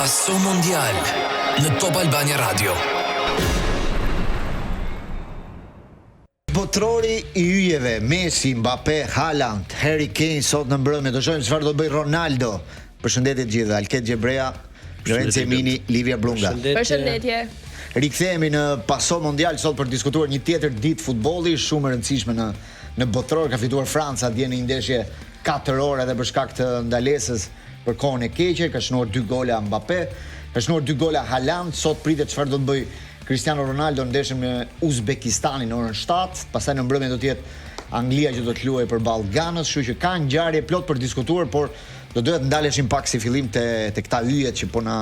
Paso Mondial në Top Albania Radio. Botërori i yjeve, Messi, Mbappe, Haaland, Harry Kane sot në mbrëmje. Do shohim çfarë do bëjë Ronaldo. Përshëndetje të gjithëve. Alket Gjebrea, Lorenzo Emini, Livia Brunga. Përshëndetje. Rikthehemi në Paso Mondial sot për të diskutuar një tjetër ditë futbolli shumë e rëndësishme në në botëror. Ka fituar Franca dje në një ndeshje 4 orë edhe për shkak të ndalesës për kohën e keqe, ka shënuar dy gola Mbappe, ka shënuar dy gola Haaland, sot pritet çfarë do të bëjë Cristiano Ronaldo në ndeshjen me Uzbekistanin në orën 7, pastaj në mbrëmje do të jetë Anglia që do të luajë përballë Ganës, kështu që ka ngjarje plot për diskutuar, por do doja të ndaleshim pak si fillim te te këta yjet që po na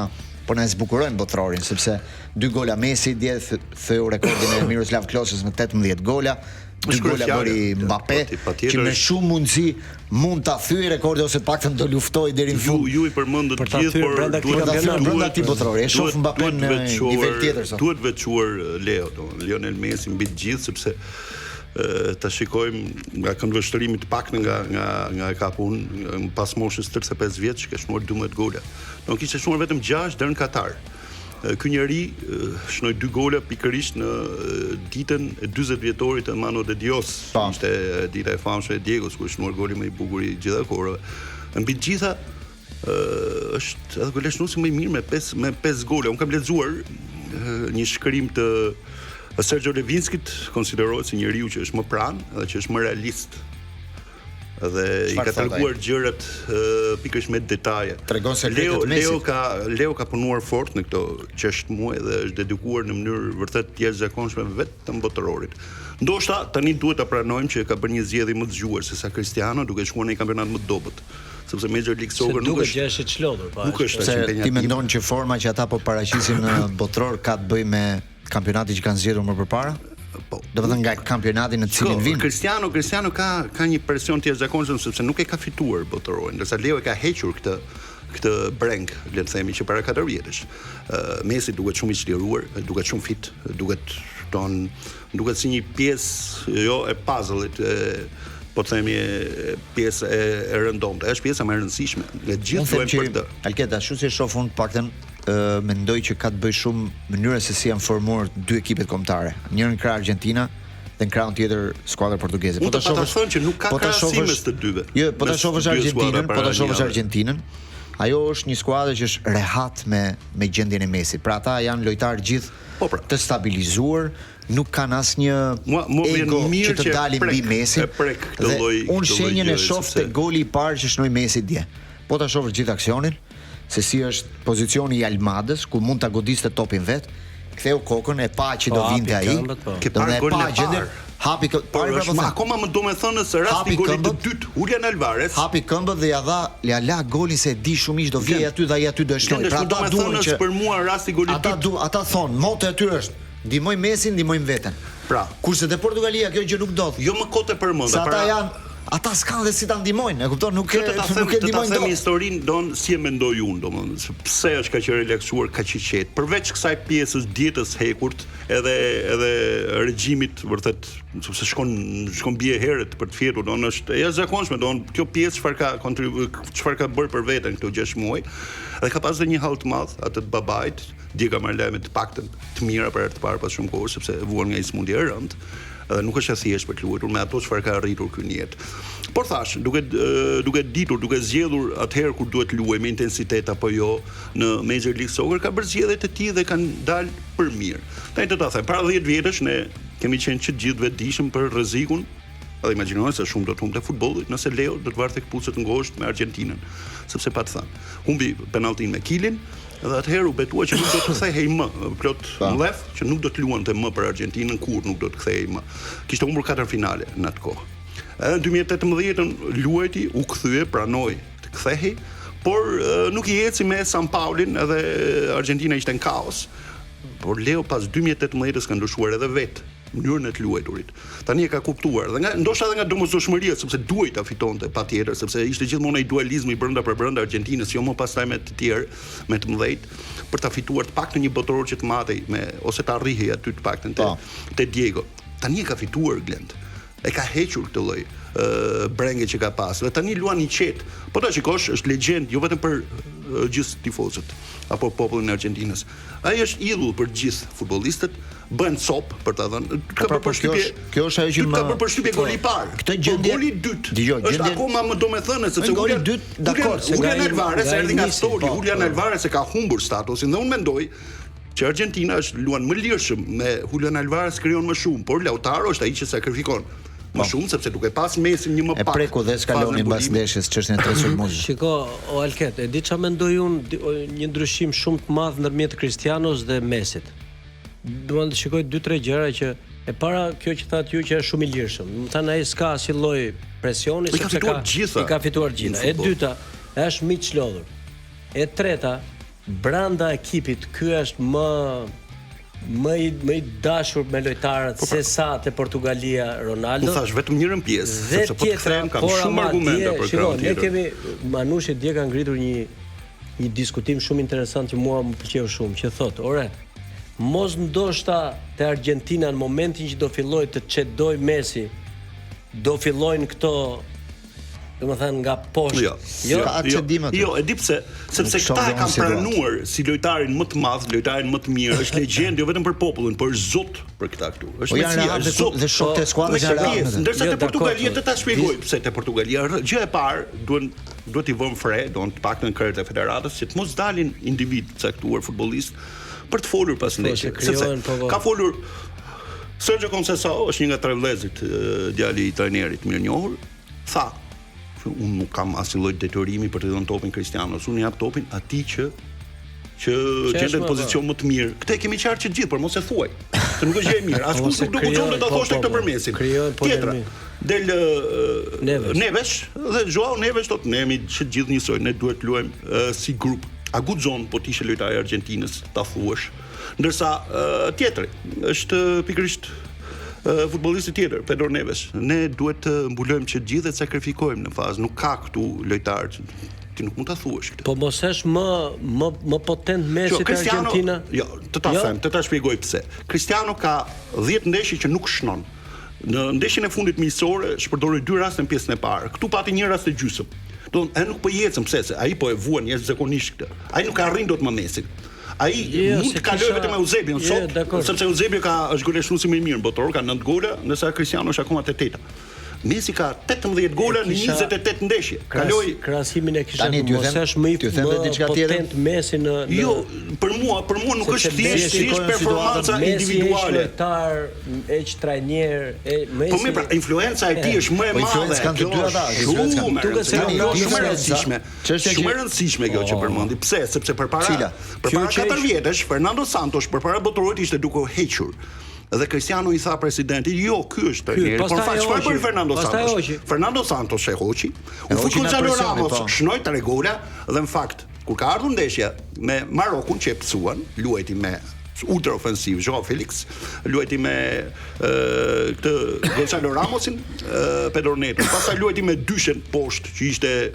po na e zbukurojnë botërorin, sepse dy gola Messi dje theu rekordin e Miroslav Kloses me 18 gola, dy gola bëri Mbappe, që me shumë mundësi mund ta thyejë rekordin ose të paktën do luftojë deri në fund. Ju ju i përmendët të gjithë, por brenda këtij kampionati, brenda këtij botërori, e shoh Mbappe në nivel tjetër sot. Duhet veçuar Leo, domethënë Lionel Messi mbi të gjithë sepse ta shikojmë nga këndvështrimi të paktën nga nga nga e kap unë pas moshës 35 vjeç ka shënuar 12 gola. Do kishte shënuar vetëm 6 deri në Katar. Ky njeri shënoi dy gola pikërisht në ditën e 40 vjetorit të Mano de Dios, po. ishte dita e famshme e Diegos ku shënuar goli më i bukur i gjitha kohërave. Mbi të gjitha është edhe golashënuesi më i mirë me 5 me 5 gola. Unë kam lexuar një shkrim të Sergio Levinskit, konsiderohet si njeriu që është më pranë dhe që është më realist dhe i ka treguar gjërat pikërisht me detaje. Tregon se Leo Leo ka Leo ka punuar fort në këto 6 muaj dhe është dedikuar në mënyrë vërtet të jashtëzakonshme vetëm botërorit. Ndoshta tani duhet ta pranojmë që ka bërë një zgjedhje më të zgjuar se sa Cristiano duke shkuar në një kampionat më të dobët, sepse Major League Soccer nuk është gjë e çlodhur, po. Nuk është aq impenjativ. Ti mendon që forma që ata po paraqesin në botëror ka të bëjë me Kampionati që kanë zgjedhur më përpara? Po. Domethënë nga kampionati në të cilin vijnë. Cristiano, Cristiano ka ka një presion të jashtëzakonshëm sepse nuk e ka fituar botërorin, ndërsa Leo e ka hequr këtë këtë brengë, le të themi që para 4 vjetësh. Uh, Messi duket shumë i çliruar, duket shumë fit, duket ton, duket si një pjesë jo e puzzle-it, e po të themi e pjesë e, e rëndomtë. Është pjesa më e rëndësishme. Ne të gjithë luajmë për të. Alketa, ashtu si e shoh unë paktën mendoj që ka të bëjë shumë mënyra se si janë formuar dy ekipet kombëtare. Njërin krah Argentina dhe në krahun tjetër skuadra portugeze. Po ta shohësh thënë që nuk ka po ta krahasim mes të dyve. Jo, po ta shohësh Argentinën, po ta shohësh Argentinën, ajo është një skuadër që është rehat me me gjendjen e Messit. Pra ata janë lojtarë gjithë po, pra. të stabilizuar, nuk kanë asnjë mua, mua ego mirë që të dalin mbi Messin. Prek këtë lloj. Unë shenjën e shoh te goli i parë që shënoi Messi dje. Po ta shohësh gjithë aksionin, se si është pozicioni i Almadës ku mund ta godiste topin vet, ktheu kokën e pa që do po, vinte ai. Po. Ke parë golin e parë. Hapi kë, por pra është po akoma më domethënës rasti i golit të dytë, Julian Alvarez. Hapi këmbët dhe ja dha, ja la golin se e di shumë mirë do vijë aty dhe ai aty do e shënojë. Pra ata duan që për mua rasti i golit të dytë. Ata du, ata thon, moto e tyre është ndihmoj Messi, ndihmojmë veten. Pra, kurse te Portugalia kjo gjë nuk ndodh. Jo më kot e përmenda. Se ata janë ata s'kanë dhe si ta ndihmojnë, e kupton? Nuk e nuk e ndihmojnë dot. Ta them historinë don si e mendoj unë, domethënë, se pse është kaq i relaksuar, kaq i qetë. Përveç kësaj pjesës dietës hekurt, edhe edhe regjimit vërtet, sepse shkon shkon bie herët për të fjetur, don është e jashtëzakonshme, don kjo pjesë çfarë ka kontribu çfarë ka bërë për veten këto 6 muaj. Dhe ka pasur një hall të madh, atë të babait, dje ka marrë lajme të paktën të mira për herë të parë pas shumë kohësh, sepse vuan nga një sëmundje e rëndë dhe nuk është e thjeshtë për të luajtur me ato çfarë ka arritur ky në jetë. Por thash, duke duke ditur, duke zgjedhur atëherë kur duhet të luajë me intensitet apo jo në Major League Soccer, ka bërë zgjedhjet e tij dhe kanë dalë për mirë. Tani të ta them, para 10 vjetësh ne kemi qenë që të gjithë të vetëdijshëm për rrezikun Edhe imagjinoni se shumë do të humbte futbolli nëse Leo do të varte këpucët ngosht me Argjentinën, sepse pat thënë. Humbi penalltin me Kilin dhe atëherë u betua që nuk do të kthehej më, plot mllef, që nuk do të luante më për Argjentinën kur nuk do të kthehej më. Kishte humbur katër finale në atë kohë. Edhe në 2018-ën luajti, u kthye, pranoi të kthehej, por nuk i eci me Sampaolin edhe Argjentina ishte në kaos. Por Leo pas 2018-ës ka ndryshuar edhe vetë mënyrën e të luajturit. Tani e ka kuptuar dhe nga ndoshta edhe nga domosdoshmëria sepse duhej ta fitonte patjetër, sepse ishte gjithmonë ai dualizmi brenda për brenda Argjentinës, jo më pastaj me të tjerë, me të mëdhenjt, për ta fituar të paktën një botëror që të matej me ose të arrihej aty të paktën te po. te Diego. Tani e ka fituar Glend. E ka hequr këtë lloj ë brenge që ka pas dhe tani luan i qetë. Po ta shikosh, është legjendë jo vetëm për gjithë tifozët apo popullin e Argjentinës. Ai është idhull për gjithë futbollistët, bën copë për ta dhënë. Ka po, bërë pra, kjo është kjo është ajo që më ka bërë përshtypje po, goli i parë. Këtë po gjendje goli i dytë. Dëgjo, gjendje është akoma më domethënë sepse goli i dytë dakord se Julian Alvarez erdhi nga stoli, po, Julian Alvarez e ka humbur statusin dhe unë mendoj që Argentina është luan më lirshëm me Julian Alvarez krijon më shumë, por Lautaro është ai që sakrifikon më po. shumë sepse duke pas Messi një më pak. E preku dhe Scaloni mbas ndeshjes çështjen e tre sulmuesve. Shiko, o Alket, e di çfarë mendoj unë një ndryshim shumë të madh ndërmjet Cristianos dhe Messit. Do të shikoj dy tre gjëra që e para kjo që thatë ju që është shumë i lirshëm. Domethënë ai s'ka asnjë lloj presioni sepse ka i ka fituar gjitha. E dyta, është më i çlodhur. E treta, brenda ekipit ky është më më i më i dashur me lojtarët po, pra. se sa te Portugalia Ronaldo. Unë thashë vetëm njërën pjesë, sepse po të kthehem kam shumë argumente për krahun tjetër. Ne kemi Manushi dje ka ngritur një një diskutim shumë interesant që mua më pëlqeu shumë, që thotë, ore, mos ndoshta te Argentina në momentin që do fillojë të çedojë Messi, do fillojnë këto domethënë nga poshtë. Jo, jo, ka jo, çedim aty. Jo, e di pse, sepse këta e kanë pranuar si lojtarin më të madh, lojtarin më të mirë, është legjendë jo vetëm për popullin, por është zot për këta këtu. Është po Messi, është zot dhe shokët e po, skuadrës janë rehat. Ndërsa jo, te Portugalia të ta shpjegoj pse te Portugalia, gjë e parë, duhen duhet t'i vëmë fre, do të paktën krerët e federatës që të mos dalin individë të caktuar futbollistë për të folur pas po, ndeshjes. Sepse po, po. ka folur Sergio Conceição është një nga tre vëllezërit, djali i trajnerit të mirënjohur, tha që unë nuk kam asnjë lloj detyrimi për t'i dhënë topin Cristianos, unë i jap topin atij që që gjendet në pozicion më të mirë. Këtë e kemi qartë që të gjithë, por mos e thuaj. Se nuk është gjë e mirë. Askush nuk do guxonte ta thoshte këtë për Messin. Tjetra, del Neves. Neves dhe Joao Neves thotë ne jemi që të gjithë njësoj, ne duhet të luajmë si grup. A guxon po të ishe lojtar i Argjentinës ta thuash? Ndërsa tjetri është pikërisht futbollisti tjetër, Pedro Neves. Ne duhet të mbulojmë që të gjithë dhe të sakrifikojmë në fazë. Nuk ka këtu lojtar që ti nuk mund ta thuash këtë. Po mos është më më më potent Messi te Argentina? Jo, të ta jo? them, të ta shpjegoj pse. Cristiano ka 10 ndeshje që nuk shënon. Në ndeshjen e fundit miqësore shpërdoroi dy raste në pjesën e parë. Këtu pati një rast e gjysmë. Do të thotë nuk po i ecën pse se ai po e vuan jashtëzakonisht këtë. Ai nuk arrin dot më Messin. Ai jo, mund të kalojë vetëm Eusebio jo, sot, sepse Eusebio ka është golashënuesi më i mirë në botëror, ka 9 gola, ndërsa Cristiano është akoma te 8. Messi ka 18 gola në 28 ndeshje. Kaloi krahasimin e kisha tani mos është më i them edhe diçka tjetër. Potent Messi në, në Jo, për mua, për mua nuk është thjesht thjesht performanca individuale. Messi është lojtar, është trajner, e Messi. Po mirë, pra, influenca e tij është më e po, madhe. Influencë kanë të dy ata, influencë kanë. Duket se është shumë e rëndësishme. Shumë e rëndësishme kjo që oh. përmendi. Pse? Sepse përpara përpara 4 vjetësh Fernando Santos përpara botërorit ishte duke u hequr. Dhe Cristiano i tha presidentit, "Jo, ky është trajneri." Por në fakt çfarë bëri Fernando Santos? Fernando Santos e hoqi. U fut Gonzalo Ramos, po. shënoi tre gola dhe në fakt kur ka ardhur ndeshja me Marokun që e pësuan, luajti me ultra ofensiv Joao Felix, luajti me këtë Gonzalo Ramosin, Pedro Neto. Pastaj luajti me dyshen poshtë që ishte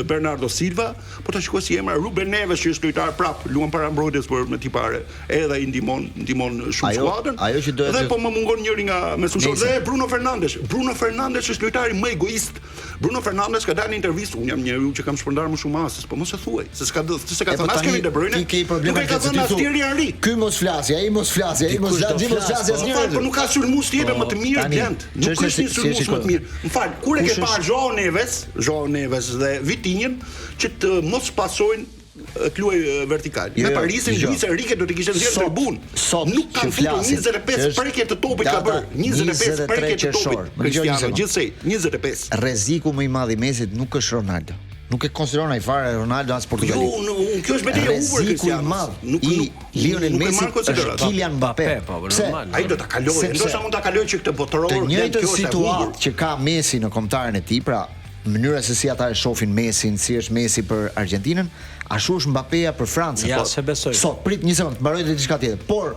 Bernardo Silva, po ta shikosh si emra Ruben Neves që është lojtar prap, luan para mbrojtjes por me tipare, edhe ai ndihmon, ndihmon shumë skuadrën. Ajo që doja Dhe po më mungon njëri nga mesfushorët dhe Bruno Fernandes. Bruno Fernandes është lojtari më egoist. Bruno Fernandes ka dalë në intervistë, unë jam njeriu që kam shpërndarë më shumë asist, po mos e thuaj, se s'ka se ka thënë as Kevin De Bruyne. Ti ke probleme me ka thënë as Thierry Henry. Ky mos flasi, ai mos flasi, ai mos flasi, mos flasi asnjëri. Po nuk ka sulmues tjetër më të mirë Gent. Nuk është një sulmues më të mirë. Më fal, kur e ke parë Joao Neves, Joao Neves dhe Vitinhën që të mos pasojnë të luajë vertikal. Jo, me jo, Parisin Luis Enrique do të kishte nxjerrë tribun. Sot nuk kanë futur 25 prekje të topit ka bërë. 25 prekje të topit. Cristiano gjithsej 25. Rreziku më i madh i Messit nuk është Ronaldo. Nuk e konsideron ai fare Ronaldo as Portugali. Jo, unë unë kjo është betejë e humbur Rreziku i madh nuk i Lionel Messi është Kylian Mbappe. Po, Pse? Ai do ta kalojë, ndoshta mund ta kalojë që këtë botëror, të njëjtën situatë që ka Messi në kombëtaren e tij, pra mënyra se si ata e shohin Messin, si është Messi për Argjentinën, ashtu është Mbappeja për Francën. Ja, po, s'e besoj. Sot prit një sekondë, mbaroj edhe diçka tjetër. Por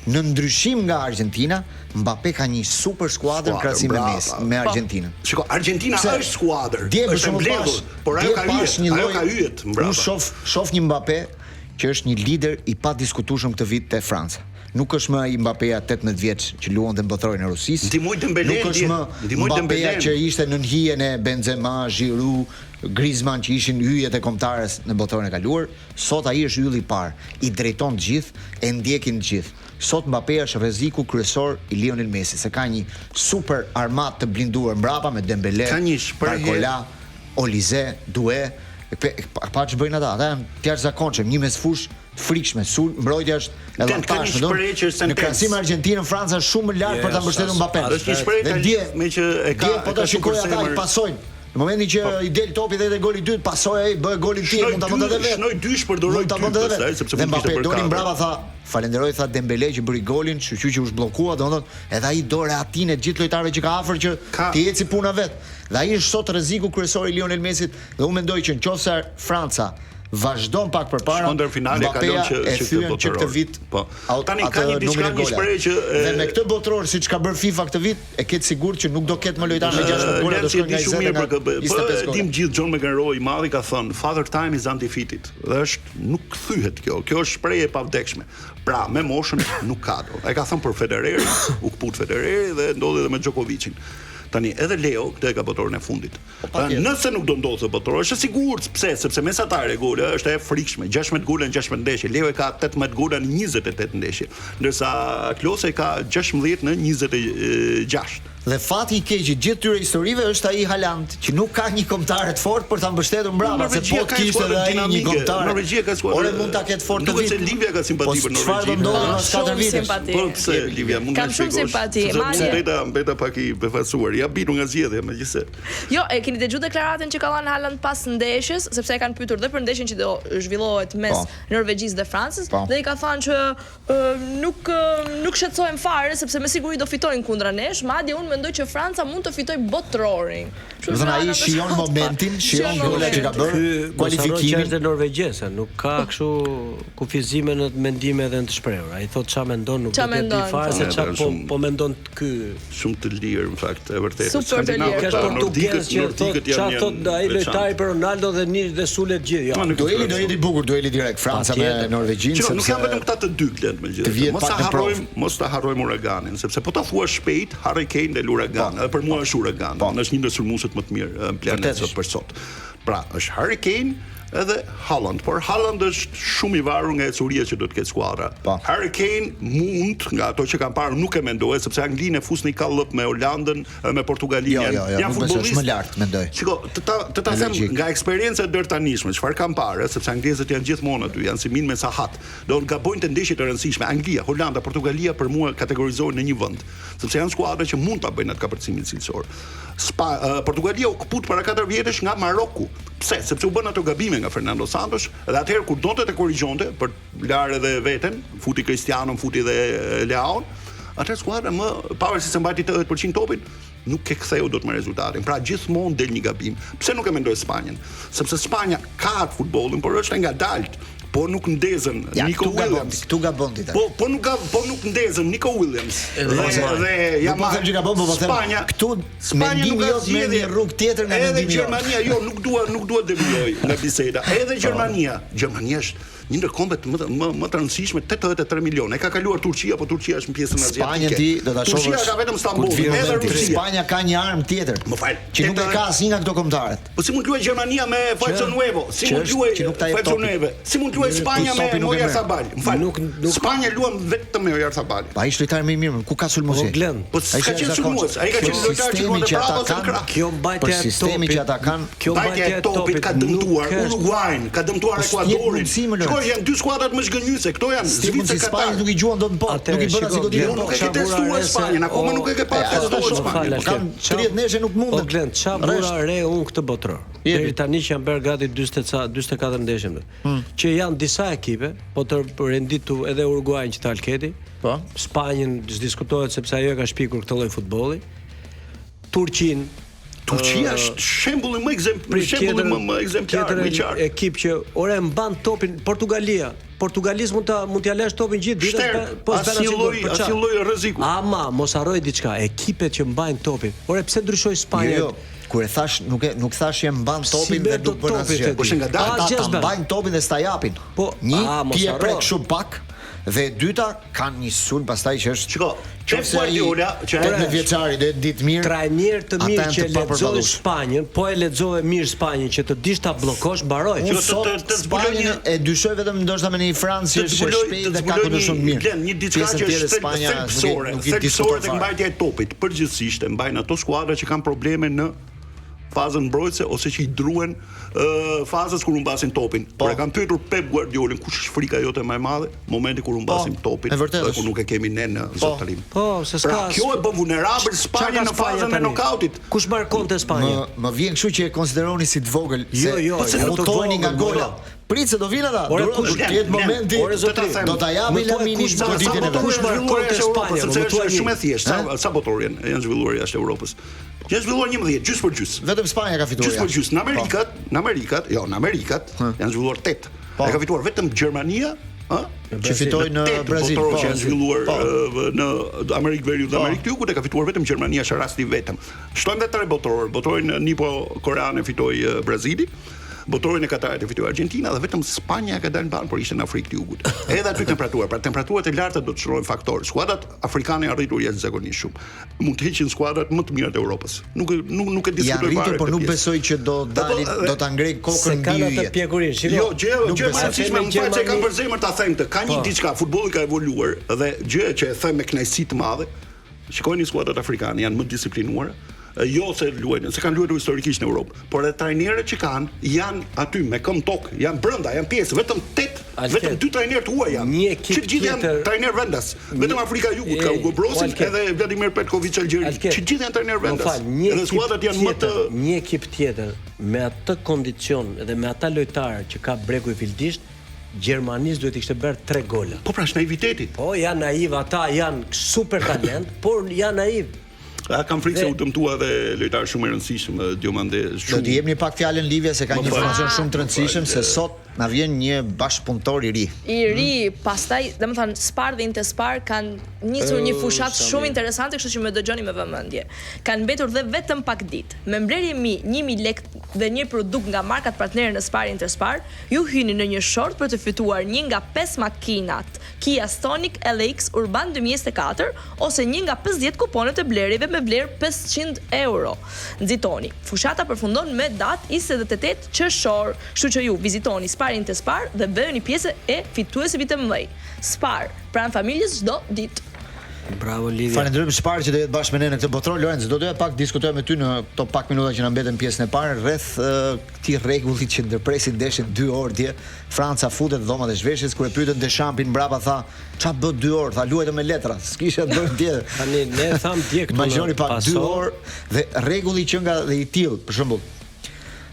në ndryshim nga Argjentina, Mbappe ka një super skuadër në krahasim me Messi, me po. Argjentinën. Shiko, Argentina Pse? është skuadër, dje, është e mbledhur, por ajo ka yjet, ajo ka yjet mbrapa. Unë shoh shoh një Mbappe që është një lider i padiskutueshëm këtë vit te Franca. Nuk është më ai Mbappéja 18 vjeç që luante në Botërorin e Rusisë. Ndihmoi Dembélé. Nuk është më Mbappéja që ishte nën hijen e Benzema, Giroud. Griezmann që ishin yjet e kombëtares në botërorin e kaluar, sot ai është ylli i parë, i drejton të gjithë, e ndjekin të gjithë. Sot Mbappé është rreziku kryesor i Lionel Messi, se ka një super armatë të blinduar mbrapa me Dembele, Ka një shprehje- Barcola, Olise, Doué, pe, pa, pa ç'bëjnë ata, ata janë të jashtëzakonshëm, një mesfushë të frikshme, sul, mbrojtja është e Ka një llantashme, do. shprehje që është Në sentencë. krahasim me Argjentinën, Franca është shumë më lart për ta mbështetur Mbappé. Është një shprehje Dhe itali dje, me që e ka dje po e ta ka shikoj super ata i zemër. pasojnë. Në momentin që i del topi dhe te goli i dytë, pasoi ai, bëhet goli i tij, Shnoi mund ta bënte dy- edhe vetë. shnoi dy, shpërdoroi Mund ta dy bënte edhe pastaj, vetë. sepse Dhe mund kishte Mbappé bërë doli katër. mbrapa tha, falenderoj tha Dembele që bëri golin, shyqyr që u zhbllokua, domethënë edhe ai do rehatin e gjithë lojtarëve që ka afër që Ka- t'i eci puna vet. Dhe ai është sot rreziku kryesor i Lionel Messit dhe unë mendoj që nëse Franca vazhdon pak përpara, Shkon deri në finale, Mbappéja kalon që- e që këtë thyen që botëror. këtë vit. Po. au- Tani ka atë një diçka, numrin e një golave. shprehje që, e- Dhe me këtë botëror siç ka bërë FIFA këtë vit, e ke të sigurt që nuk do ketë më lojtar me 16 gola, do Lenci e shkojnë di nga shumë 20 mirë nga për këtë. Po 25 e gola. dim gjithë John McEnroe i madhi ka thënë Father Time is undefeated. Dhe është nuk kthyhet kjo. Kjo është shprehje e pavdekshme. Pra, me moshën nuk ka do. Ai ka thënë për Federerin, u kput Federeri dhe ndodhi edhe me Djokovicin. Tani edhe Leo këtë e ka botërorin e fundit. Po, Pra, nëse nuk do ndodhë botëror, është e sigurt pse? Sepse mesatare e gola është e frikshme, 16 gola në 16 ndeshje. Leo e ka 18 gola në 28 ndeshje, ndërsa Klose e ka 16 në 26. Dhe fati i keq i gjithë këtyre historive është ai Haaland, që nuk ka një kombëtare të fortë për ta mbështetur mbrapa, se Norvegjia po të ka një kishte skuadër edhe ai një dinamike. kombëtare. Norvegjia ka skuadër- Ore mund ta ketë fort të Duket vit. se Livia ka simpati Po për Çfarë do Norvegjinë. ndodhë Kam pas 4 shumë vitesh? simpati. Po pse Livia mund Kam të shumë shpjegosh? simpati, Sepse unë madje- mbeta mbeta pak i befasuar. Ja bitur nga zgjedhja, megjithëse. Jo, e keni dëgjuar deklaratën që ka dhënë Haaland pas ndeshjes, sepse e kanë pyetur dhe për ndeshjen që do zhvillohet mes Po. Norvegjisë dhe Francës, Po. dhe i ka thënë që ë, nuk ë, nuk shqetësohem fare sepse me siguri do fitojnë kundra nesh, madje unë mendoj që Franca mund të fitojë botërorin. Kështu Do që thënë ai Haaland shijon është- momentin, shijon golat që ka bërë, Ky mos harro që kualifikimin. është norvegjesa, nuk ka kështu kufizime në mendime dhe në të shprehur. Ai thotë ç'a mendon, nuk Qa do të di mendon, fare po. se Ne, ç'a po, po shumë- po mendon ky. Shumë të lirë në fakt, e vërtetë. Super të lirë. Skandinavët, Ka është portugez nordikët, që thotë nordikët ç'a janë thotë ai lojtari për Ronaldo dhe një dhe sulet gjithë. Jo. Ma, nuk- Dueli do jetë i bukur, dueli direkt Franca me Patjetër. Norvegjinë Shiko, nuk sepse janë vetëm këta të dy Glend Të megjithatë. vihet Mos pak ta në provë. harrojmë, mos ta harrojmë uraganin, sepse po ta thua shpejt Harry Kane del uragan. Edhe për mua është uragan. Po. Është një ndër sulmuesit më të mirë eh, në planet Vërtet sot është. për sot. Pra, është Harry Kane edhe Haaland, por Haaland është shumë i varur nga ecuria që do të ketë skuadra. Po. Harry Kane mund, nga ato që kam parë, nuk e mendoj, sepse Anglinë e fus në një kallëp me Holandën edhe me Portugalinë. Jo, Janë- jo, jo, janë nuk besoj, është futbollistë- më lart, mendoj. Shiko, të ta të ta Me them logjik. nga eksperienca e dërtanishme, çfarë kam parë, sepse anglezët janë gjithmonë aty, janë si min me sahat. Do të gabojnë të ndeshjet e rëndësishme. Anglia, Holanda, Portugalia për mua kategorizohen në një vend, sepse janë skuadra që mund ta bëjnë atë kapërcimin cilësor. Spa, uh, Portugalia u kput para 4 vjetësh nga Maroku. Pse? Sepse u bën ato gabime nga Fernando Santos dhe atëherë kur donte të korrigjonte për larë edhe veten, futi Cristiano, futi edhe eh, Leaon, atëherë skuadra më pavarësisht se mbajti 80% topin, nuk e ktheu dot me rezultatin. Pra gjithmonë del një gabim. Pse nuk e mendoj Spanjën? Sepse Spanja ka atë futbollin, por është e ngadalt. Po nuk ndezën Ja, Nico këtu gabon, Williams. këtu gabon ti tani. Po po nuk ga, po nuk ndezën Nico Williams. Edhe Dhe Yamal. dhe Nuk po Yamal. them që gabon, po po them Spanja, këtu Spanja mendimi nuk ka jot merr zgjedhje. një rrugë tjetër nga Edhe mendimi jot. Gjermania, jo, nuk dua nuk dua të devijoj nga biseda. Edhe Po. Gjermania, Gjermania është një ndër kombet më të- më më të rëndësishme, 83 milionë. E ka kaluar Turqia, po Turqia është në pjesën asiatike. Spanjën ti do ta shohësh. Turqia ka vetëm kur të Stambollin, vijë edhe momenti. Rusia. Spanja ka një armë tjetër. Më fal, që nuk e 80 ka asnjë nga këto kombëtaret. Po si mund luaj Gjermania me Falso Nuevo? Si që mund është- luaj që nuk ta jep Falso topin. Nuevo? Si mund luaj Spanja me topin nuk e merr. Oyarzabal? Më fal. Nuk- nuk- Spanja luan vetëm me Oyarzabal. Pa ai është lojtari më i mirë, ku ka sulmuesi? Po, Glenn, Po s'ka qenë sulmues, ai ka qenë lojtar që Sistemi luante që prapa ata ose në kanë- krah. Kjo mbajtja Për e sistemi topit. që ata kanë, Kjo Mbajtja e topit ka dëmtuar nuk është- Uruguain, ka dëmtuar Po s'jep Ekuadorin. mundësi, më Shikoj, lër. janë dy skuadrat më zhgënjyese, këto janë S'ti mund Zvicër si Spanjës Katar. nuk i gjuan dot në pot, nuk i bën asnjë shiko, goditë. Glenn, Nuk e ke Qa vura testuar re se- Spanjën, akoma o- nuk e ke parë E, ato ta testuar shoh, Spanjën. Fal, Kam Qa- 30 ndeshje nuk mundën. O Glenn, qa vura Rresht. re unë këtë botëror. Jepi. Deri tani që janë bërë gati 40 ca 44 ndeshje. më. Hmm. Që janë disa ekipe, po të renditu edhe Uruguain që tha Alketi. Po. Spanjën s'diskutohet sepse ajo e ka shpikur këtë lloj futbolli. Turqin, Turqia është shembulli më ekzempl, Prit, shembulli tjetër- më më ekzemplar, tjetër më i qartë. Ekip që ore mban topin Portugalia. Portugalisë mund ta mund t'ia lësh topin gjithë ditën, Shterp, po s'bën asnjë asnjë gol, lloj- për çfarë? asnjë lloj rreziku. Ama mos harroj diçka, ekipet që mbajnë topin. Ore pse ndryshoi Spanja? Jo, jo, kur e thash nuk e nuk thash që e mban topin merr dhe nuk dot bën topit asgjë. e ti? Po është ngadalë. Ata Asgjë ta s'bën. mbajnë topin dhe s'ta japin. Po, një a, mos ti e harro. prek shumë pak. Dhe e dyta kanë një sulm pastaj që është Shiko, Pep qofse ai Guardiola që 18 vjeçari do jetë ditë mirë. Trajner të ata mirë janë që të lexojnë papërballueshëm. Spanjën, po e lexove mirë Spanjën që të dish ta bllokosh, mbaroj. Unë të- sot të- të zbuloj Spanjën një- e dyshoj vetëm ndoshta me një Francë që të është e zbuloj të shpejtë dhe ka zbuloj kundër shumë një mirë. Glen, një diçka Pjesën që tjetër është Spanja nuk i- thelbësore, nuk i thelbësore diskuton tek fare. mbajtja e topit. Përgjithsisht e mbajnë ato skuadra që kanë probleme në fazën mbrojtëse ose që i druen ë fazës kur humbasin topin. Po. Kur e kanë pyetur Pep Guardiolën kush është frika jote më e madhe, momenti kur humbasim Po, topin e vërtetë dhe kur është. nuk e kemi ne në zotërim. Po, se s'ka. Pra kjo e bën vulnerabël Spanjën Çka në ka Spanja fazën e tani? nokautit. Kush markonte Spanjën? Më më vjen kështu që e konsideroni si të vogël, se Jo, jo, po se jo, të mutoheni nga vogël, gola. Prit se do vinë ata. Ore, Duro, kush- do të jetë Glen, momenti. ore, zotri, do ta japi më thuaj Lamini kush Sa goditjen e sa vet. botëror Kush janë zhvilluar markonte jashtë Europës, Spanjën, sepse më është thuaj shumë e një. thjeshtë. Sa sa botëror janë janë zhvilluar jashtë Europës? Janë zhvilluar 11, gjysmë për gjysmë. Vetëm Spanja ka fituar. Gjysmë për jashtë. gjysmë. Në Amerikat, në Amerikat, jo, në Amerikat janë zhvilluar 8. Po. E ka fituar vetëm Gjermania, ë? Që fitoi në Tetë Brazil, botëror po. që janë zhvilluar Po. ë, në Amerikë Veriut dhe Amerikë të Jugut e ka fituar vetëm Gjermania, është rasti i vetëm. Shtojmë edhe tre botëror, botërorin Nipo Korean e fitoi ë, Brazili, botërorin e Katarit e fitoi Argentina dhe vetëm Spanja ka dalë mban, por ishte në Afrikë të Jugut. Edhe aty temperatura, pra temperaturat e larta do të shërojnë faktor. Skuadrat afrikane janë rritur jashtëzakonisht shumë. Mund të heqin skuadrat më të mira të Europës. Nuk e- nuk nuk e Janë diskutoj rritur, fare. por këtë nuk pjesë. besoj që do dalin, Po, po, do ta ngrejnë kokën Se mbi kanë atë yjet. pjekurin, shiko. Jo, gjë Nuk gjë më besoj. e rëndësishme, më fal që e kam për zemër ta them këtë. Ka një Po. diçka, futbolli ka evoluar dhe gjë që e them me kënaqësi të madhe. Shikojeni skuadrat afrikane, janë më disiplinuara. E, Jo se luajnë, se kanë luajtur historikisht në Europë, por edhe trajnerët që kanë janë aty me këmbë tokë, janë brenda, janë pjesë, vetëm 8, Alket, vetëm dy trajnerë të huaj janë. një ekip Që të gjithë janë tjetër- trajnerë vendas. Vetëm Afrika e Jugut ka E, Hugo Brosin o, Alket. edhe Vladimir Petkovic Algjeri. Alket, Që të gjithë janë trajnerë Më vendas. fal, një Edhe ekip skuadrat janë më të tjetër, një ekip tjetër me atë kondicion dhe me ata lojtarë që ka breku i fildisht, Gjermanisë duhet i kishte bërë 3 gola. Po pra, është naiviteti. Po janë naiv ata, janë super talent, por janë naiv. A kam frikë se Dhe- u dëmtua edhe lojtar shumë i rëndësishëm, eh, Diomande, Do shumë. t'i jepni pak fjalën Livia se ka Më një fal. informacion shumë të rëndësishëm se sot na vjen një bashkëpunëtor i ri. I ri, pastaj, domethënë Spar dhe Interspar kanë nisur një fushat shumë interesante, kështu që më dëgjoni me vëmendje. Kanë mbetur dhe vetëm pak ditë. Me mblerje mi 1000 lekë dhe një produkt nga markat partnere në Spar Interspar, ju hyni në një short për të fituar një nga 5 makinat Kia Stonic LX Urban 2024 ose një nga 50 kuponet e blerjeve me vlerë 500 euro. Nxitoni. Fushata përfundon me datë 28 qershor, kështu që ju vizitoni Spar Interspar dhe bëheni pjesë e fituesve të mëdhenj. Spar, pranë familjes çdo ditë. Bravo Livia. Falenderojmë Spar që do jetë bashkë me ne në këtë botëror. Lorenz, do doja pak diskutoja me ty në këto pak minuta që na mbeten pjesën e parë rreth uh, këtij rregulli që ndërpresin ndeshjen 2 orë dje. Franca futet në dhomat e zhveshjes kur e pyetën Deschampin mbrapa tha, "Ça bë 2 orë?" Tha, "Luajtëm me letra, s'kisha të bëjmë tjetër." Tani ne tham dje këtu. në Imagjinoni pak 2 Paso, orë dhe rregulli që nga dhe i tillë, për shembull,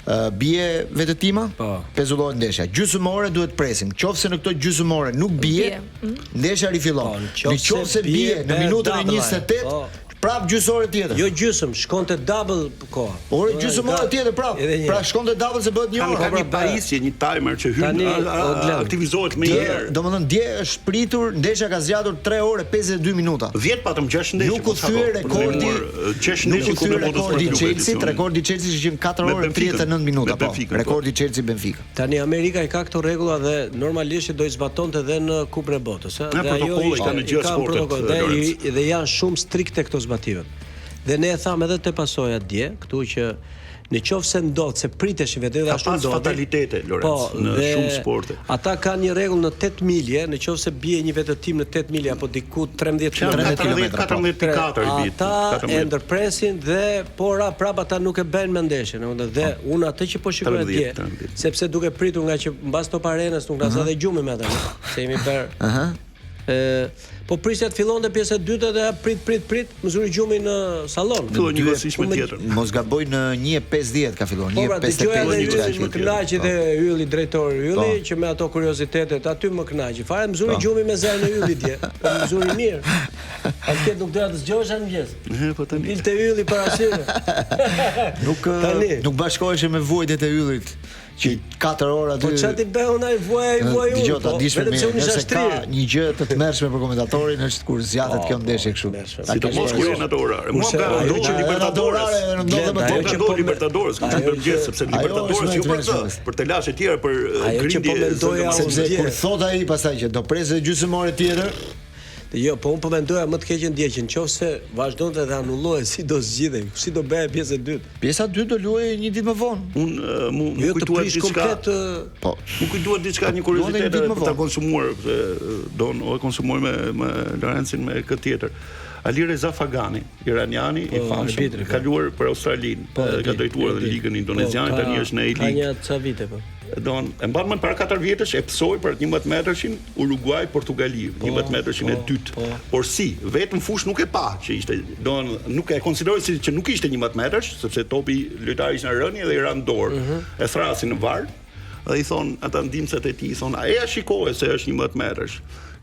ë, bie vetëtima, Po. pezullohet ndeshja. Gjysmë ore duhet presim. Qofse në këto gjysmë ore nuk bie, Bie, mm. ndeshja rifillon. Po, në Në qofse qofse bie bie, në bëhet minutën e double, 28, po. prap gjysmë ore tjetër. Jo gjysëm, shkonte double koha. Ore Do- gjysmë ore da- tjetër prap. Edhe një Pra herë. shkonte double se bëhet një Kanë orë. ka Po, një pra, pajisje, një timer që hyn Tani, a- a- o, Glen, aktivizohet me Dje, herë. domethënë dje është pritur, ndeshja ka zgjatur 3 orë 52 minuta. 10 patëm 6 ndeshje. Nuk u po sa thye do, për të rekordi, ndihmuar, eh, gjashtë nuk ndeshje u thye Kupën e Botës rekordi për klube, Chelsea, edicionin. rekordi i Chelsea ishte 4 Me orë Benficën. 39 minuta, Me po. Benficën, po. Rekordi i Chelsea Benfica. Tani Amerika i ka këto rregulla dhe normalisht që do i zbatonte edhe në Kupën e Botës, ë. Në Dhe ajo protokolle i ishte- kanë në gjitha i kanë sportet, protokoll, dhe, Lorenz. i- dhe janë shumë strikte këto zbatimet. Dhe ne e tham edhe te pasoja dje, këtu që në qoftë se ndodh se priteshin vetë dhe Ka ashtu pas ndodhi. fatalitete, Lorenz, po, në dhe shumë sporte. Ata kanë një rregull në 8 milje, në qoftë se bie një vetëtim në 8 milje apo diku 13 13 kilometra, po. 14.4 i bie. Ata e 14. ndërpresin dhe pora prap ata nuk e bëjnë me ndeshjen, domethënë dhe unë atë që po shikoj 13, atje, 13. sepse duke pritur nga që mbas Top Arenës nuk na zë dhe gjumi me ata, se jemi bër. Aha. Ë, po prisja të fillonte pjesa e dytë dhe prit prit prit, më zuri gjumi në sallon. Filloi një njëkohësisht me Unë- tjetër. Mos gaboj në 1.50 ka filluar, Po pra, dëgjoja 1.55 dhe diçka Yllin, më kështu. kënaqi dhe Ylli drejtor Ylli Po. që me ato kuriozitetet aty më kënaqi. Fare më zuri Po. gjumi me zërin e Yllit dje. Po më zuri mirë. Atje nuk doja të zgjohesha në mëngjes. E, po tani. Dilte Ylli para syve. Nuk Tani. nuk bashkoheshe me vuajtjet e yllit. Që 4 orë aty. Po çfarë ti bëj unë ai vuaj ai vuaj unë. Dëgjo, ta po, dish vetëm mirë, se unë isha nëse ka shtrirë. një gjë të tmerrshme për komentatorin është kur zgjatet Po, kjo ndeshje po, kështu. tmerrshme. Ta Sidomos kesh kur parasysh. janë ato orare. Mua Kurse ka ajo ndodhur që- Edhe ato Libertadores. orare edhe ndodh Glenda, më ajo Po që ka po ndodhur me- Libertadores, këtë ajo për mëngjes, që- sepse ajo Libertadores është jo më për këtë, tmerrshme. për telashe tjera, për eh, Ajo që grindje. po mendoja zënë- unë Sepse dje. kur thot ai pastaj që do presë edhe gjysmë ore tjetër, Jo, po unë po mendoja më të keqen dje që nëse vazhdonte dhe anullohej, si do zgjidhej, si do bëhej pjesë e dytë. pjesa 2 do luajë një ditë më vonë. Unë eh, mu mu Jo të kujtua prish diçka. komplet ë, Po. Mu kujtua diçka një Luante një kuriozitet ditë edhe më për ta vonë. konsumuar, se don o e konsumoj me me Lorencin me këtë tjetër. Ali Reza Fagani, iraniani i Po, famshëm, arbitri, po. ka luar për Australinë, po, e eh, ka di, drejtuar e edhe di. ligën indoneziane, Po, ka- tani është në Ka A-League. një ca vite po. Don, e mban mend para 4 vjetësh e psoi për atë 11 metërshin Uruguay Portugali, 11 metërshin e po, dytë. po. Por si, vetëm fush nuk e pa që ishte, don, nuk e konsideroi si që nuk ishte 11 metërsh, sepse topi lojtari ishte në rënje dhe i ra në dorë. Mhm. E thrasin në var dhe i thon ata ndihmëset e tij, i thon, "A e shikoje se është 11 metërsh."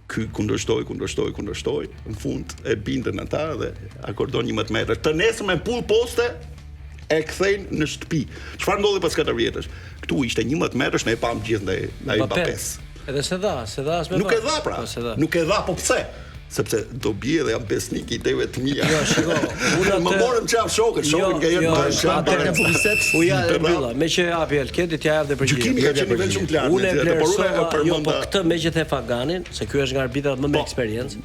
Ky kundërshtoi, kundërshtoi, kundërshtoi, në fund e bindën ata dhe akordon 11 metër. Të nesërmen pull poste e kthejnë në shtëpi. Çfarë ndodhi pas 4 vjetësh? Këtu ishte 11 metërsh, ne e pam gjithë ndaj ndaj Mbappé. Mbappes. Edhe se dha, se dha as me Nuk VAR. e dha pra. Po, se dha. Nuk e dha, po pse? Sepse do bie dhe jam besnik i ideve të mia. Jo, shiko, unë më atë- morën qaf shokët, shokët nga jenë jo, bërë atë- qaf në publicitet. U ja e mbylla, me që e hapi Alketi t'ja jap dhe përgjigje. Gjykimi ka qenë nivel shumë të lartë. Unë e megjithatë, por unë e vlerësova, jo, po përmenda këtë me që the Faganin, se ky është nga arbitrat më me Po. eksperiencë.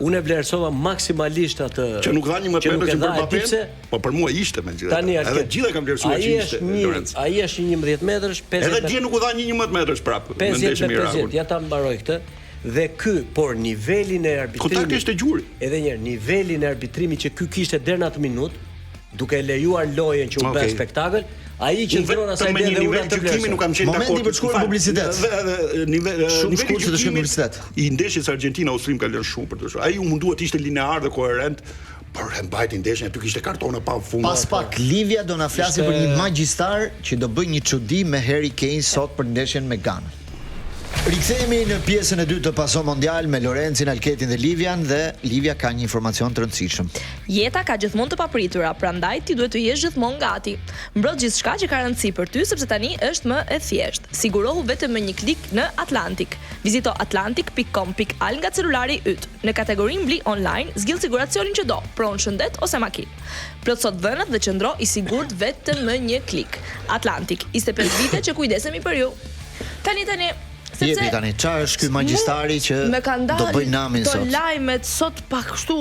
Unë e vlerësova maksimalisht atë që nuk dha një më që nuk tjetër e që dha, për e di Mbappé. pse? Po për mua ishte megjithatë. Tani Edhe Alket. gjithë e kam vlerësuar ai që ishte është një, Lorenz. ai është një 11 metrësh, 50 Edhe dje nuk u dha një 11 metrësh prapë në 50 ndeshjen me me 50, Irakun. ja ta mbaroj këtë. Dhe ky, por nivelin e arbitrimit. Kontakti ishte gjuri. Edhe një herë, nivelin e arbitrimit që ky kishte deri në atë minutë, duke lejuar lojën që u bë Okej. spektakël, ai që Unë ndron asaj vetëm me ide një dhe unë nivel atë gjykimi vlerësoj. nuk kam qenë Momenti dakord. për të shkuar në Fal, publicitet. Dhe edhe nivel Shumë niveli shkurt që të shkojmë në gjykimit publicitet. I ndeshjes Argentina Austrim ka lënë shumë për të shkuar. Ai u mundua të ishte linear dhe koherent, por e mbajti ndeshjen aty kishte kartona pa fund. Pas pak Livia do na flasi Ishte- për një magjistar që do bëj një çudi me Harry Kane sot për ndeshjen me Ghana. Rikthehemi në pjesën e dytë të Paso Mondial me Lorencin, Alketin dhe Livian dhe Livia ka një informacion të rëndësishëm. Jeta ka gjithmonë të papritura, prandaj ti duhet të jesh gjithmonë gati. Mbro gjithçka që ka rëndësi për ty sepse tani është më e thjeshtë. Sigurohu vetëm me një klik në Atlantic. Vizito atlantic.com.al nga celulari yt. Në kategorinë bli online, zgjidh siguracionin që do, pronë shëndet ose makinë. Plotëso të dhënat dhe qëndro i sigurt vetëm me një klik. Atlantic, 25 vite që kujdesemi për ju. Tani tani, sepse Jepi tani, çfarë është ky magjistari që Me kanë do dalë bëj namin to sot? Hmm. lajmet sot pak kështu.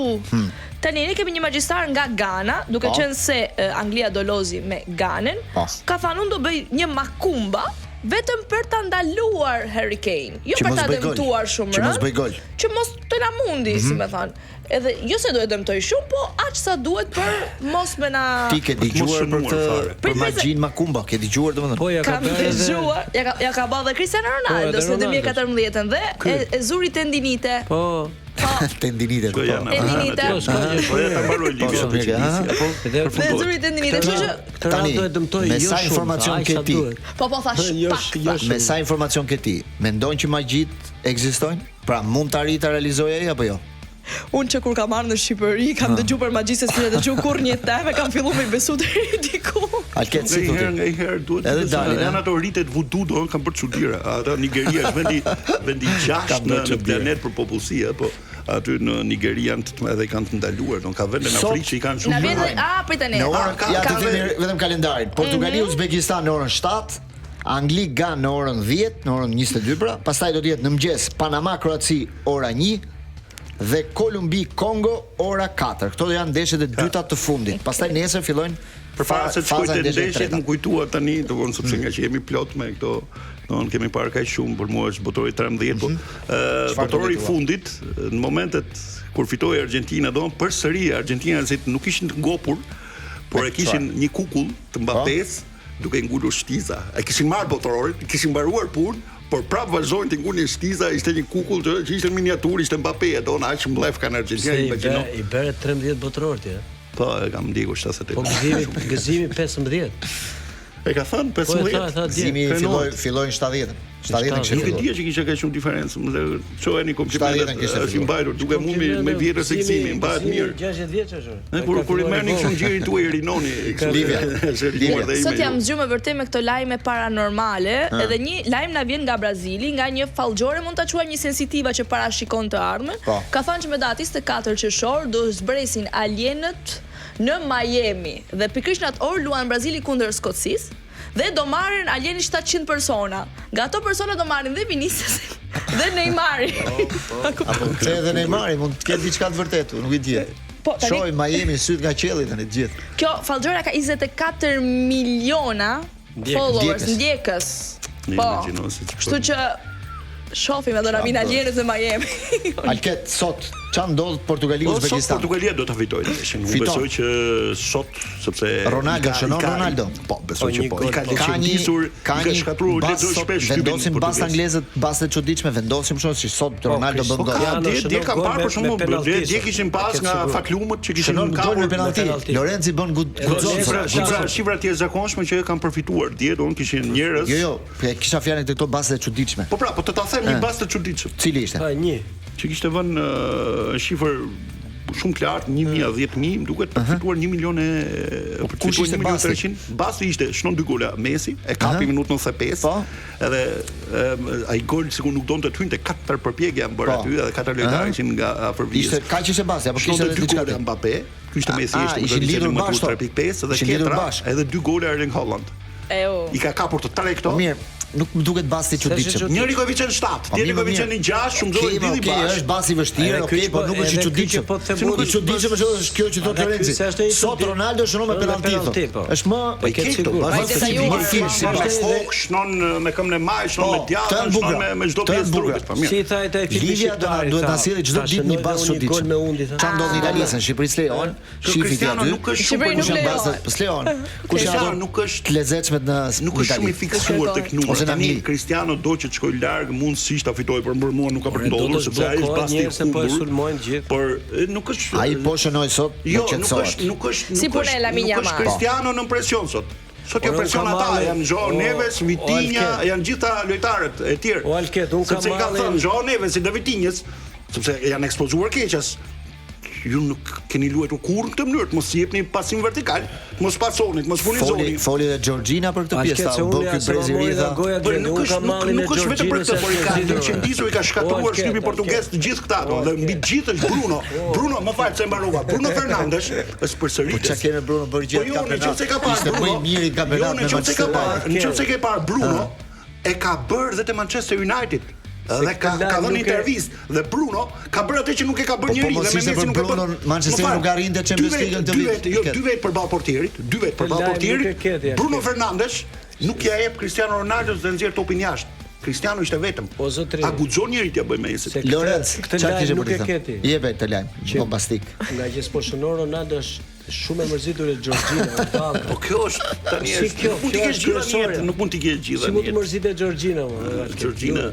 Tani ne kemi një magjistar nga Ghana, duke Po. qenë se e, Anglia do lozi me Ganën, Po. ka thënë unë do bëj një makumba vetëm për ta ndaluar Harry Kane, jo Që për mos ta bëj gol. dëmtuar shumë Që mos rënd, bëj gol. Mhm. Që mos të na mundi, si më thënë. Edhe jo se do e dëmtoj shumë, po aq sa duhet për mos me na Ti ke Për të mos dëgjuar për shënuar këtë fare. për Prit, prit, magjin Makumba, ke dëgjuar domethënë? Po ja ka Kam bërë edhe dëgjuar, ja ka ja ka bërë dhe Cristiano Ronaldo Po, edhe në 2014-ën dhe e, e zuri tendinite. Po, Tendinite. Këto po. janë Tendinite. Po, s'ka gjë. Po ja ta mbaroj Po, Livia shumë të mirë, që aha. nisi, apo? Edhe Dhe e zuri tendinite, kështu që Këtë Tani, radhë do e dëmtoj me jo sa shumë, informacion aq ke sa ti? duhet. Po po thash Jo, pak. jo thash. shumë. Me sa informacion ke ti? Mendon që magjit ekzistojnë? Pra mund të arrijë ta realizojë ai apo jo? Unë që kur kam ardhur në Shqipëri, kam dëgjuar për magji se s'kisha dëgjuar kurrë një teme, kam filluar me i besu deri diku. Alket si Nga i herë, thotë? nga i herë duhet Edhe të besoj. dalin, Janë a? ato ritet voodoo, do kanë bërë çudira. Ata Nigeria është vendi vendi i Kanë gjashtë bërë në, në çudira. planet për popullsi, a, po aty në Nigeri janë të edhe i kanë të ndaluar, don ka vende në Sot- Afrikë që i kanë Na shumë. vjen dhe a prit tani. Në orën, Ah, ka- ja ka të themi dhe- vetëm kalendarin. Portugali, Mhm. Uzbekistan në orën 7, Angli, Gan në orën 10, në orën 22 pra, pastaj do të jetë në mëngjes Panama, Kroaci ora 1 dhe Kolumbi, Kongo ora 4. Këto janë ndeshjet e dyta të fundit. Pastaj nesër fillojnë Përpara se të shkoj faza te e ndeshjeve të ndeshjet, treta. më kujtua tani, domthon sepse nga që jemi plot me këto, domthon kemi parë kaq shumë, për mua është botori 13, po ë Mhm. Çfarë botori i të kujtua? fundit në momentet kur fitoi Argentina, domthon përsëri argentinasit nuk ishin të ngopur, por e kishin një kukull të Mbappes duke ngulur shtiza. E kishin marrë botororin, kishin mbaruar punë, por prap vazhdojnë të ngulnin shtiza, ishte një kukull që, që ishte në miniaturë, ishte Mbappé, do aq mllef kanë Se Argentina, i imagjino. bë- i bëre 13 botëror ti, e? Po, e kam ndjekur 78. Po gëzimi, gëzimi 15. E ka thënë Po e 15. tha, e tha dje. Gëzimi Krenohet. filloi filloi në 70-ën. 70-ën kishte Nuk e filluar. dija që kishte kaq shumë diferencë, më dhe çoheni komplimentet. 70-ën kishte Është i filluar. mbajtur, duke mu me me vjetër se Gëzimi, mbahet mirë. 60 vjeç është. Ne kur kur i merrni kështu në gjirin tuaj e rinoni. kështu. Livia. Është rinuar dhe Sot ime. jam zgjuar me vërtet me këto lajme paranormale, edhe një lajm na vjen nga Brazili, nga një fallxhore mund ta quajmë një sensitiva që parashikon të ardhmen. Po. Ka thënë që me datë 24 qershor do zbresin alienët në Miami dhe pikërisht në atë orë luan Brazili kundër Skocisë dhe do marrin alieni 700 persona. Nga ato persona do marrin dhe Viniciusin dhe Neymarin. Apo pse edhe Neymari mund të ketë diçka të vërtetë, nuk i dihet. Po, tani- Shohim Miami syt nga qielli tani të gjithë. Kjo fallxhora ka 24 miliona Ndjekës. followers, ndjekës. Ne Po. imagjino se ç'po. Kështu që shohim edhe na vinë alienët në Miami. Alket sot ça ndodh Portugali Po sot Uzbekistan? Portugalia do ta fitojë ndeshjen. Unë Fiton. besoj që sot sepse Ronaldo, i ka- shënon i ka- Ronaldo. Po, besoj Po, që një po. gol, I ka po. Ka një leqendisur, ka i ka një shkatruar bast lexo sot, shpesh shtypin vendosim bast portugez. anglezët, baste të çuditshme, vendosim shumë si sot Ronaldo bën Po, gol. Ka, Cristiano dje dje shënon kam gol parë me- për shembull, me penallti dje dje sot. kishin E pas ke nga sigurt. faklumët që kishin Shënon gol kapur me penallti. penallti. Lorenzi bën gud- guxon. Shifra, sot, shifra, guxon. shifra të jashtëzakonshme që kanë përfituar dje, don kishin njerëz. Jo, jo, e kisha fjalën te këto baste të çuditshme. Po pra, po të ta them një bast të çuditshëm, Cili ishte? Ha, një. që kishte vënë ë, shifër shumë të lartë, 1000 a 10000, më duket për fituar 1 milion e për të Po, kush fituar ishte 1 milion basti? 300. Basti ishte shënon dy gola Messi, e kapi minutën 95. Po. Edhe em, ai gol sikur nuk donte të hynte katër përpjekje janë bërë Po. aty, edhe katër lojtarë ishin nga afër vijës. Ishte kaq ishte basti apo kishte Shënonte edhe dy diçka gola tjetër? Mbappe, ky ishte më i Ah, thjeshtë, ishin lidhur bashkë to. 3.5 dhe Ishin lidhur tjetra bashkë. edhe dy gola Erling Haaland. Eu. I ka kapur të tre këto. Po mirë, nuk më duket basti i çuditshëm. Njëri koeficient 7, Po, tjetri mirë, mirë. koeficient 6, shumëzohen Okej, dilli okej, bashkë. është basti i vështirë, Edhe ky okej, që po po- nuk është i edhe ky që çuditshëm. po të them Si nuk unë- është i çuditshëm është është kjo që thotë Edhe ky Lorenzi. se është i Sot çudit- Ronaldo shënon me shënon me penallti. penallti, thotë. po. Është më Po i ke ke këto, sigurt. Më Pa i detajuar, thjesht si pa. Me bast. kokë, shnon me këmbën e majtë, shnon Po, me të djathtën, janë shnon bukura. me me çdo Të janë pjesë bukura. trupit, po mirë. Si i tha ai te filmi Livia do na shqiptar, i duhet tha, na sjellë çdo ta ditë një shënoj bast dhe unë një gol çuditshëm. me undi, tha. Çfarë ndodh në Itali, se në Shqipëri s'lejon, Kjo shifi ti Cristiano aty. nuk është shumë Shqipëri për nuk Kush janë lejohet. bastet? Po s'lejon. Kush janë Cristiano ato nuk është të lezetshmet në nuk është shumë i Itali? fiksuar tek numrat. Ose në Tani Angli. Cristiano do që të shkojë larg, mundësisht ta fitojë, por për mua nuk ka për të Ore, do ndodhur të sepse ai është zhbllokohet basti i njerëz se po e humbur. sulmojnë gjithë. Por e, nuk është Ai po shënoi sot, do Jo, nuk qetësohet. është nuk është Si nuk puna e është Lamine nuk është Yamal. Cristiano nën presion sot. Sot jo Ore, unë presion kam ata, mallin. janë Joao O, Neves, o, Vitinha, Alket. janë gjitha lojtarët e tjerë. O, Alket, unë kam Sepse i ka mallin. thënë Joao Neves i dhe Vitinhës, sepse janë ekspozuar keqas. Ju nuk keni luajtur kurrë në këtë mënyrë, të mos jepni pasim vertikal, të mos pasoni, të mos Foli furnizoni. foli dhe Georgina për këtë pjesë, Alket ta se u bë unë ky ja se brezi ma i ri mori tha. nga goja Po Blendi, nuk unë është kam nuk, mallin e nuk është vetëm për Georginës këtë, por i ka se s'e qendisur, i ka O, shkatruar Alket, shtypi Alket. portugez të gjithë këta, do, O, dhe mbi Alket. gjithë është Bruno. Bruno, më fal se mbarova. Bruno Fernandes është përsëritës. Po çka kemi Bruno bërë Po gjatë jo, në qoftë se ka parë Ishte më i Bruno, miri në kampionat jo, në me qoftë se ka Manchester parë, United. në qoftë se ke parë Bruno, e ka bërë dhe te Manchester United. Dhe ka këtë ka lajm dhënë nuk e- intervistë dhe Bruno ka bërë atë që nuk e ka bërë Po, po, njeri mos dhe me ishte Messi për nuk e bën. Brunon, Manchester Më fal, nuk arrinte Champions dy League-ën vet- këtë dy vit. vet, Jo, Këtë. dy vet përballë portierit, dy vet përballë lajm nuk e portierit. keti, Bruno Alket. Fernandes nuk ja jep Cristiano Ronaldo dhe nxjerr topin jashtë. Cristiano ishte vetëm. Po, zotri. A guxon njeri t'ia bëj Messi? Se këtë- Lorenz, këtë çfarë lajm kishe nuk për të e thënë? keti. Jepe këtë lajm, bombastik. Nga që s'po shënon Ronaldo është shumë e mërzitur e Georgina, u tallë. Po kjo është tani Si është kjo? nuk mund t'i Kjo kesh është gjitha në jetë, kryesorja. nuk mund t'i kesh gjitha Si në mund të jetë. mërzitet Georgina, mo? Alket? Georgina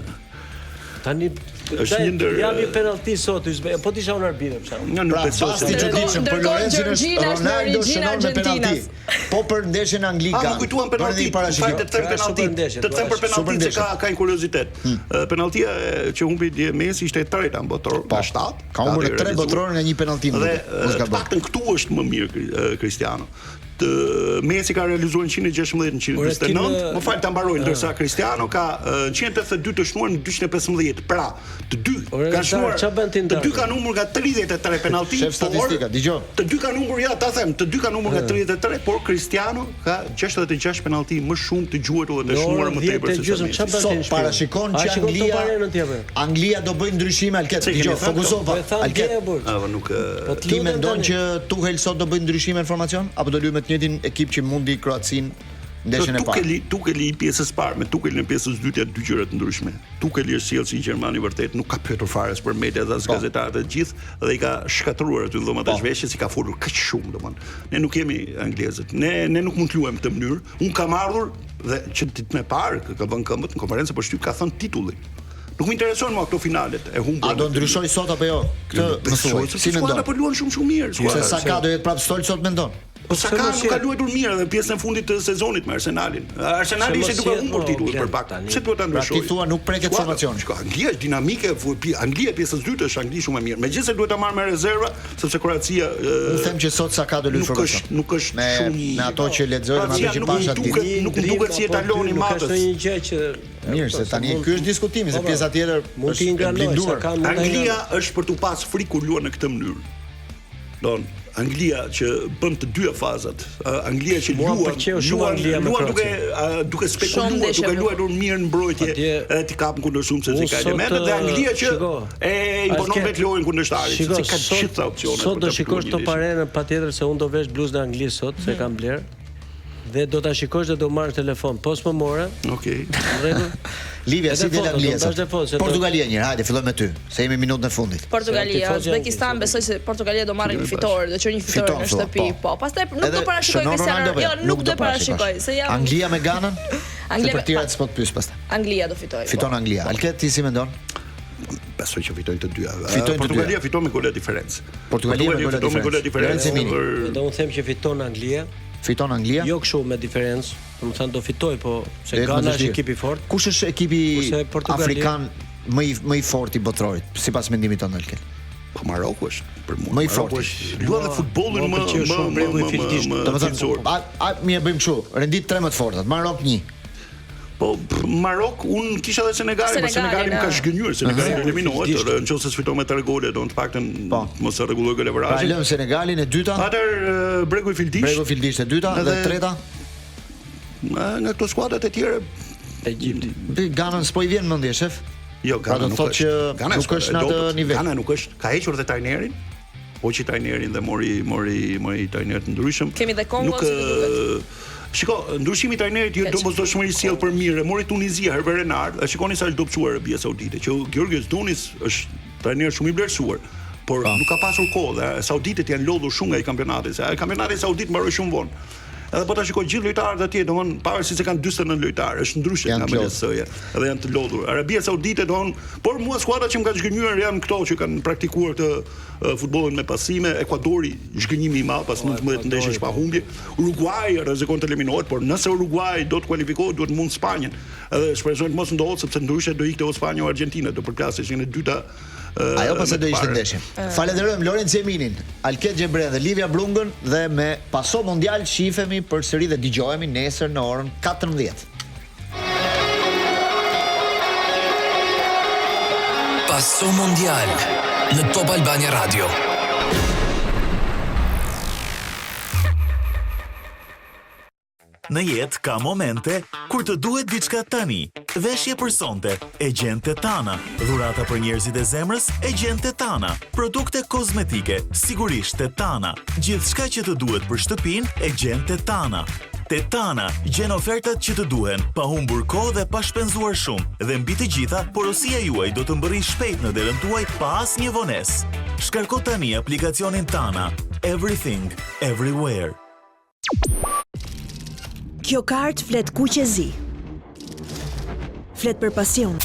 Tani Është një ndër- Jam një penallti sot, Uzbe- po të isha unë arbitër për shembull. Nga nuk Pra, besoj basti se i çuditshëm për Ndërkohë, Lorencin është Georgina është në Ronaldo origjinë shënon me penallti. Argentinas. Po për ndeshjen A Angli-Gan. më kujtuan Bënë një penallti, parashikim. fal të them Ka penallti, super ndeshje, të them për super penallti se ndeshje. ka ka një kuriozitet. Ë, Penalltia e, që humbi dje Messi ishte e treta në botëror, nga 7. Ka humbur në tre botëror nga një penallti më Dhe duket. Mos ë, të gaboj. paktën këtu është më mirë Kri- ë, Cristiano. Të Messi ka realizuar 116 në Ore, 149, ti në- më fal ta mbaroj, ndërsa Cristiano ka ë, 182 të shnuar në 215. Pra, të dy Ore, kanë Dar, shnuar. qa bën ti në Të dy darkë? kanë humbur nga 33 penallti. Shef statistika, por- dëgjoj. Të dy kanë humbur, ja, ta them, të dy kanë humbur nga 33, por Cristiano ka 66 penallti më shumë të gjuajtur dhe të Në shnuar orën më 10 tepër e se sa gjysmë, Messi. qa bën ti Sot në shtëpi? parashikon A që shikon Anglia Top Arenën ti apo? Anglia do bëjë ndryshime Alket. Se keni Dëgjoj, thënë fokuso Po e pak. thanë Alket. dje burr. Ah, po nuk ë, Po të Ti lutem mendon tani. që Tuchel sot do bëjë ndryshime në formacion apo do luajë me të njëjtin ekip që mundi Kroacinë ndeshjen e parë? Tukeli, Tukeli i pjesës parë me Tukelin e pjesës dytë janë dy gjëra të ndryshme. Tukeli është sjellë si gjermani vërtet, nuk ka pyetur fare as për mediat as Po. gazetarët e gjithë dhe i ka shkatruar aty në dhomat e Po. zhveshjes, i ka folur kaq shumë domthon. Ne nuk jemi anglezët. Ne ne nuk mund të luajmë këtë mënyrë. Un kam ardhur dhe që ditën e parë kë ka vënë këmbët në konferencë për shtyp ka thënë titullin. Nuk më interesojnë mua këto finalet e humbura. A do ndryshoj sot apo jo? Këtë më thuaj. Si Skuadra mendon? po luan shumë shumë mirë. Se skuadra. sa ka do jetë prapë stol sot mendon? Po Saka nuk ka luajtur mirë edhe pjesën e fundit të sezonit me Arsenalin. Arsenali ishte duke humbur titullin për pak. Pse duhet ta ndryshojë? Pra ti thua nuk preket pra, formacioni. Shiko, Anglia është dinamike, Anglia e pjesës së dytë është Angli shumë e mirë. Megjithëse duhet ta marrë me rezerva, sepse Kroacia Unë them që sot Saka do luajë formacion. Nuk është nuk është me, shumë me ato që lexoj me ato që pashë atë ditë. Nuk më duket si etaloni i matës. Nuk është një gjë që Mirë, se tani ky është diskutimi, se po, po. pjesa tjetër mund të ingranojë Saka. Anglia është për t'u pas frikë kur luan në këtë mënyrë. Don Anglia që bën të dyja fazat. Anglia që luan, luan Anglia luan duke duke spekuluar, duke luajtur mirë në mbrojtje, edhe t'i kapën kundërsulm se ka elemente dhe Anglia që e imponon vetë lojën kundërshtarit, sepse ka të gjitha opsionet. Sot do shikosh Top Arenën patjetër se unë do vesh bluzën e Anglisë sot, se kam blerë. Dhe do ta shikosh dhe do marrësh telefon. Po s'më more. Okej. Në rregull. Livia, si del Anglia sot? Portugalia një herë, hajde fillojmë me ty, se jemi minutën e fundit. Portugalia, Uzbekistan, besoj se Portugalia do marrë një fitore, do çojë një fitore në shtëpi. Po. po, pastaj nuk do parashikoj Cristiano, jo, nuk do parashikoj, se jam Anglia me Ganën? Anglia për tjerat s'po të pyes pastaj. Anglia do fitojë. Fiton po. Anglia. Alket ti si mendon? Besoj që fitojnë të dyja. Fitojnë të dyja. Portugalia fiton me gola diferencë. Portugalia fiton me gola diferencë. Do unë them që fiton Anglia. Fiton Anglia? Jo kështu me diferencë, domethënë do fitoj, po se Gana është ekip i fortë. Kush është ekipi afrikan më i më i fortë i botërorit, sipas mendimit tënd Alket? Po Maroku është për mua. Më i fortë është. Luan dhe futbollin më më shumë bregu i fildishtë. Domethënë, a a mirë bëjmë kështu, rendit tre më të fortat. Marok 1. Po Marok, un kisha edhe Senegalin, po Senegali më ka zhgënjyer, Senegali do eliminohet, në qoftë se s'fiton me tre gole, do të paktën po. mos e rregulloj goleverazhin. Pra lëm Senegalin e dyta. Atëherë Bregu i Fildishtë. Bregu i Fildishtë e dyta dhe e treta. Nga nga këto skuadrat e tjera Egjipti. Ganën s'po i vjen mendje, shef. Jo, pra, Gana pra, nuk është. Që Gana nuk është në atë nivel. Gana nuk është, ka hequr dhe trajnerin. Hoqi trajnerin dhe mori mori mori trajner të ndryshëm. Kemi dhe Kongo nuk, si duket. Shiko, ndryshimi i trajnerit jo domosdoshmërisht sjell për mirë. Mori Tunizia Hervé Renard, e shikoni sa është dobësuar Arabia Saudite, që Georgios Dunis është trajner shumë i vlerësuar, por pa. nuk ka pasur kohë dhe sauditët janë lodhur shumë nga ai kampionati, se ai kampionati saudit mbaroi shumë vonë. Edhe po ta shikoj gjithë lojtarët atje, domthon pavarësisht se kanë 49 lojtarë, është ndryshe nga MLS-ja, edhe janë të lodhur. Arabia Saudite domthon, por mua skuadrat që më kanë zhgënjyer janë këto që kanë praktikuar këtë futbollin me pasime, Ekuadori zhgënjimi i madh pas 19 ndeshjesh pa humbje. Uruguai rrezikon të eliminohet, por nëse Uruguai do të kualifikohet, duhet të mund Spanjën. Edhe shpresojmë të mos ndodhë sepse ndryshe do ikte o Spanja o Argjentina, do përplaseshin e dyta. Ajo pastaj do ishte ndeshje. Falenderojmë Lorenc Jeminin, Alket Gjebren dhe Livia Brungën dhe me Paso Mondial shifemi përsëri dhe dëgjohemi nesër në orën 14. Paso Mondial në Top Albania Radio. Në jetë ka momente kur të duhet diçka tani. Veshje për sonte e gjen te Tana, dhurata për njerëzit e zemrës e gjen te Tana, produkte kozmetike sigurisht te Tana. Gjithçka që të duhet për shtëpinë e gjen te Tana. Te Tana gjen ofertat që të duhen, pa humbur kohë dhe pa shpenzuar shumë, dhe mbi të gjitha, porosia juaj do të mbërrijë shpejt në derën tuaj pa asnjë vonesë. Shkarko tani aplikacionin Tana. Everything, everywhere. Kjo kartë flet kuq e zi. Flet për pasion.